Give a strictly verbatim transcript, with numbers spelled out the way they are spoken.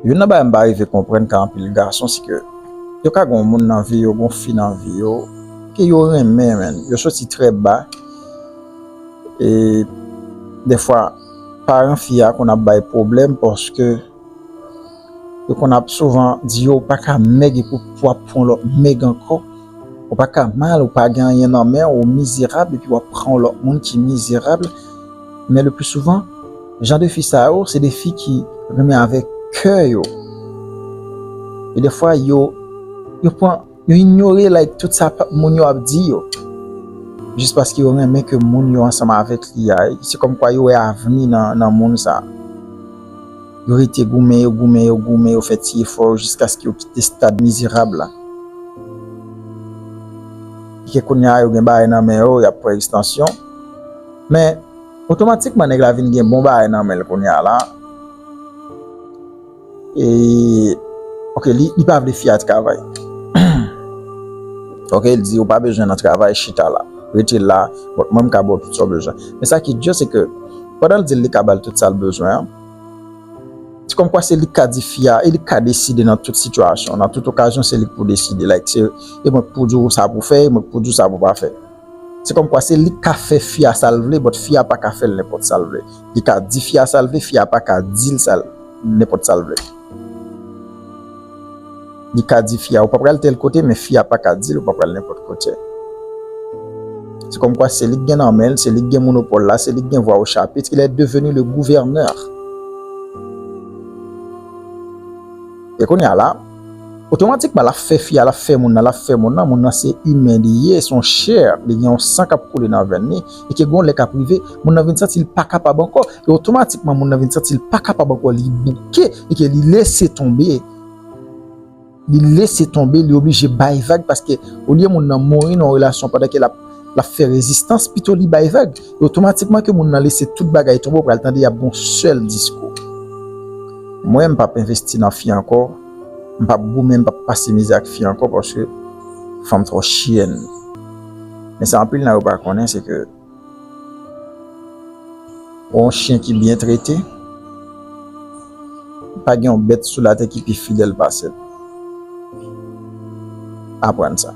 Youn nan bagay m pa rive konprann ka anpil gason, se ke yo ka gen yon moun nan vi yo, gen yon fi nan vi yo, ke yo renmen, men yo soti trè ba. E defwa, paran fi a konn ap bay pwoblèm paske yo konn ap souvan di yo, "Ou pa ka mèg epi w ap pran yon lòt mèg ankò. Ou pa ka mal, ou pa gen anyen nan men w, ou mizerab, epi w ap pran yon lòt moun ki mizerab." Men le pli souvan, jan de fi sa yo, se de fi ki renmen avèk kè yo. E defwa, yo, yo pran, yo inyore, like, tout sa pa, moun yo ap di yo. Jis paske yo renmen ke moun yo ansanm avèk li a. Se kòmkwa yo wè avni nan, nan moun sa. Yo rete goumen, yo goumen, yo goumen, yo fè ti efò yo jiskaske yo kite stad mizerab la. Ke kounye a, yo gen bagay nan men yo, y ap pran ekstansyon. Men, otomatikman, nèg la vin gen bon bagay nan men l kounye a la. E, ok, li, li pa vle fi a travay. Ok, li di, "Ou pa bezwen nan travay, chita la. Rete la, bon, mwen m ka ba w tout sa w bezwen." Men sa ki di, se ke, pandan l di l li ka ba l tout sa l bezwen an, se kòmkwa se li k ka di fi a, e li k ka deside nan tout sitiyasyon, nan tout okazyon, se li k pou deside. Like, se, e mwen k pou di w sa pou fè, e mwen k pou di w sa pou pa fè. Se kòmkwa se li k ka fè fi a sa l vle, but fi a pa ka fè l nenpòt sa l vle. Li ka di fi a sa l vle, fi a pa ka di l sa l, nenpòt sa l vle. Li ka di fi a, "Ou pa pral tèl kote," men fi a pa ka di l, "Ou pa pral nenpòt kote." Se kòmkwa se li k gen nan men l, se li k gen monopòl la, se li k gen vwa o chapit, il est devenu le gouverneur. E kounye a la, otomatikman, l ap fè fi a, l ap fè moun nan, l ap fè moun nan, moun nan se imen li ye, se yon chè, li gen yon san k ap koule nan venn li, e ke gon lè k ap rive, moun nan vin santi l pa kapab ankò, e otomatikman, moun nan vin santi l pa kapab ankò, li bouke, e ke li lese tonbe. Li lese tonbe, li oblije bay vag, paske olye moun nan mouri nan yon relasyon pandan ke l ap, l ap fè rezistans, pito li bay vag. E otomatikman ke moun nan lese tout bagay tonbe, ou pral tande y ap gen yon sèl diskou. Mwen, m p ap envesti nan fi ankò, m p ap goumen, m p ap pase mizè ak fi ankò, paske fanm twò chyèn. Men sa anpil nan yo pa konnen, se ke yon chen ki byen trete, pa gen yon bèt sou latè ki pi fidèl pase l. Aprann sa.